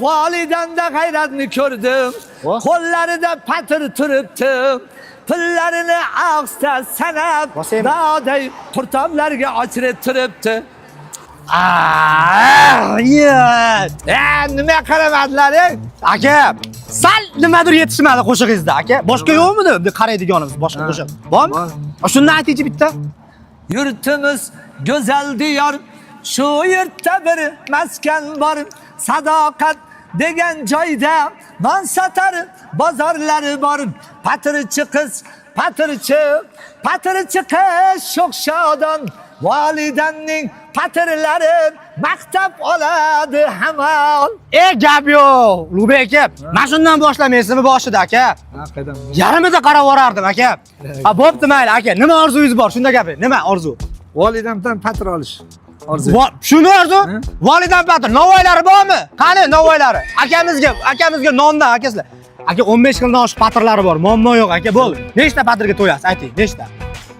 Validemde g'ayratni ko'rdim. Voh. Qo'llarida patir turibdi. Pullarini ohista sanab, Bosaymi? doday qurtoblarga ochirib turibdi. Ah, yes. Nima qaramadilar, ey? Aka, sal nimadir yetishmadi qo'shig'ingizda, aka. Boshqa yo'qmidi? Bunday qaraydiganimiz boshqa qo'shiq. Bormi? Bor. Shundan aytingchi bitta. Yurtimiz go'zal diyor, shu yurtda bir maskan bor. Sadoqat degan joyda non sotar bozorlari bor. Patirchi qiz, patirchi, patirchi qiz sho'x shodon. Volidamning patirlari maqtab oladi hamon. E, gap yo'q. Ulug'bek aka, mana shundan boshlamaysizmi boshida, aka? Yarmida qarab yuborardim, aka. Ha, bo'pti, mayli, aka. Nima orzungiz bor? Shunda gaping. Nima orzu? Volidamdan patir olish orzu. Shuni orzu? Volidam patir. Novvoylari bormi? Qani novvoylari? Akamizga, akamizga nondan akasizlar. Aka 15 xildan oshiq patirlari bor. Muammo yo'q, aka, bo'ldi. Nechta patirga to'yasiz? Ayting, nechta?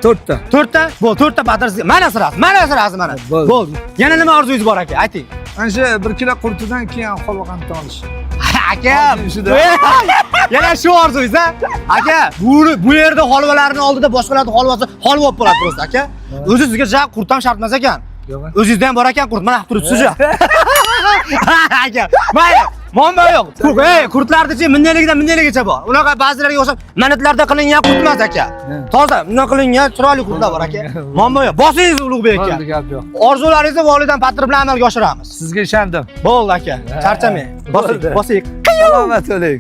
To'rtta. To'rtta? Bo'ldi, to'rtta patir sizga. Mana sirasi, mana sirasi mana. Bo'ldi. Bo'ldi. Yana nima orzungiz bor, aka? Ayting. Mana shu 1 kilo qurtidan keyin holva qanddan olish. Aka, Orzum shuda. yana shu orzungiz, a? Aka, bu yerda holvalarning oldida boshqalarning holvasi holva bo'lib qoladi просто, aka. O'zi sizga ja qurt ham shart emas ekan. Yo'q. O'zingizda ham bor ekan qurt, mana turibsiz. Aka, mayli, muammo yo'q. Ey, qurtlarni-chi mindayligidan mindayligicha bor. Unaqa ba'zilarga o'xshab manatlarda qilingan qurt emas, aka. Toza, bundan qilingan chiroyli qurtlar bor, aka. Muammo yo'q. Bosingiz, Ulug'bek aka. Bo'ldi, gap yo'q. Orzularingizni volidan patir bilan amalga oshiramiz. Sizga ishondim. Bo'ldi, aka. Charchamang. Bosing, Bo'ldi. bosing. Salomat bo'ling.